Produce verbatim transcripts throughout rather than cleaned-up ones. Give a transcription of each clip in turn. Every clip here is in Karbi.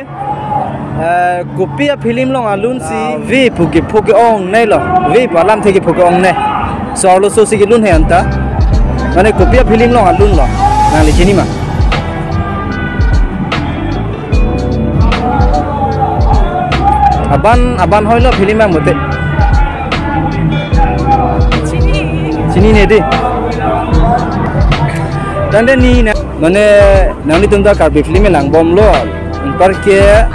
Eh, kopi a-film along alun si vephu kepho ke-ongnei lo, vephu alamthe kepho ke-ongnei. So arloso si kelun he anta. Mane kopi a-film along alun lo. Nangli chini ma? Aban, aban hoi lo film abang mute. Chinine dei. Tangte ne na, mane nanglitum ta Karbi film langbomlo. Anparke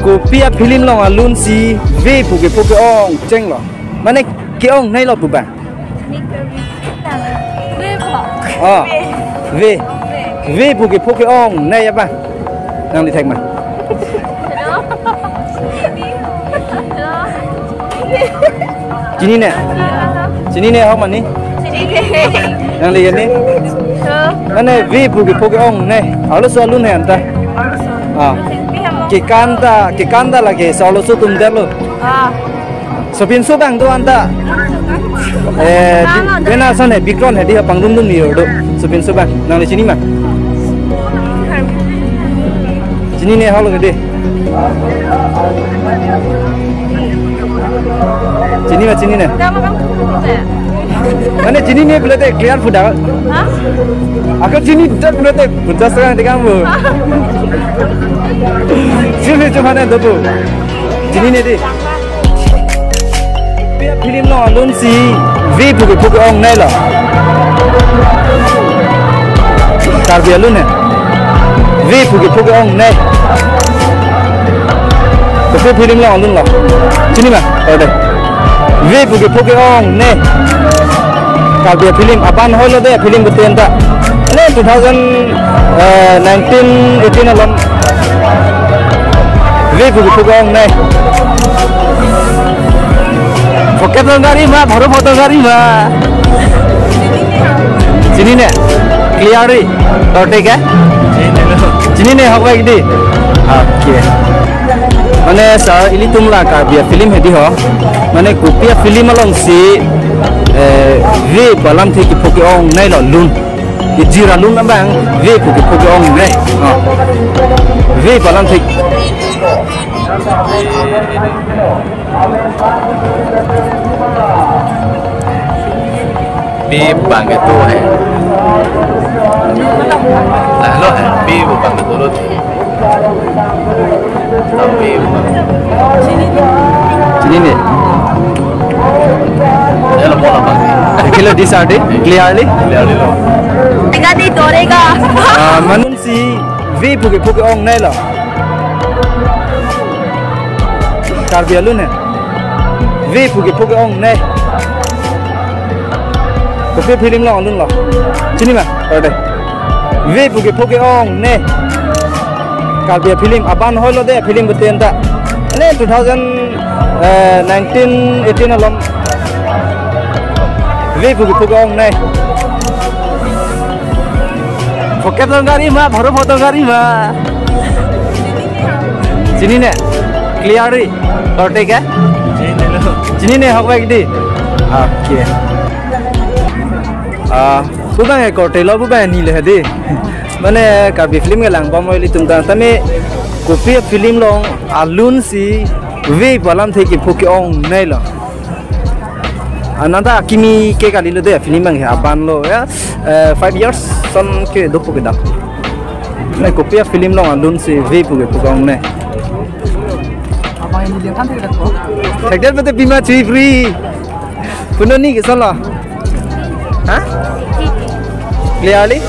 kopi a-film along alun si vephu kepho ke-ong chenglo. Mane ke-ongnei lo pu abang. Ve po. Oh. Ve. Ve. Vephu kepho ke-ongnei abang. Nangli thek ma? Chinine? Chinine ahok ma ne? Nangli ke ne? Mane vephu kepho ke-ongnei. Arloso alun he anta. Ah. Kekan ta, kekan ta lake, so arloso atum detlo. Ah. Sopinso abang do anta. Eh, di, bena ason he, bikron he, dei pangrum dun ni do. Sopinso abang, nangli chini ma? Chinine ahok lo dei. Chini ma, chinine? Mane chinine pulote clear pu da. Ha? Ako chini det pulote putas terang dei kamu. Sini cuma ne dobu. Chinine dei. Film along alun si vephu kepho ke-ongnei lo. Karbi alun he. Vephu kepho ke-ongnei. Kopi film along alun lo. Chini ma? Oh, dei. Vephu kepho ke-ongnei. Karbi film aban hoi lo dei, film beten ta. Ne two thousand, eh, nineteen, eighteen along. Vephu kepho ke-ongnei. Pocket along gari ma, bharo photo gari ma. Chinine? Clearly. Korte ke? Chinine ahok bang dei. Okay. Mane sir, ilitum la Karbi film he dei ho. Mane kopi a-film along si, eh, vephu alamthe kepho ke-ongnei lo alun. Ijir alun abang vephu kepho ke-ongnei. Oh. Vephu alamthe. Pi bang itu hai. Lah lo hai, pi bang itu lo. Tapi chinine. Ya lo pola bang. Kilo dei sir dei, clearly? Clearly lo. Ega di dorega. Ah, mane si vephu kepho ke-ongnei lo. Karbi alun he. Vephu kepho ke-ongnei. Kopi film along alun lo. Chini ma? Korte. Vephu kepho ke-ongnei. Karbi film aban hoi lo dei, film beten ta. Ne two thousand, eh, nineteen, eighteen along. Vephu kepho ke-ongnei. Pocket along gari ma, bharo photo gari ma. Chinine? Clearly. Korte ke? Chinine ahok bang dei. Okay. Ah, pu abang e korte lo, pu abang ne le dei. Mane Karbi film ke langbom lo ilitum ta. Tame kopi a-film along alun si vephu alamthe kepho ke-ongnei lo. Ananta akimi ke kali lo dei, film abang he aban lo ya. Eh, five years ason kedo pu kedam. Ne kopi a-film along alun si vephu kepho ke-ongnei. Thekdet mate pima chui free. Puno ne kison lo? Ha? Clearly?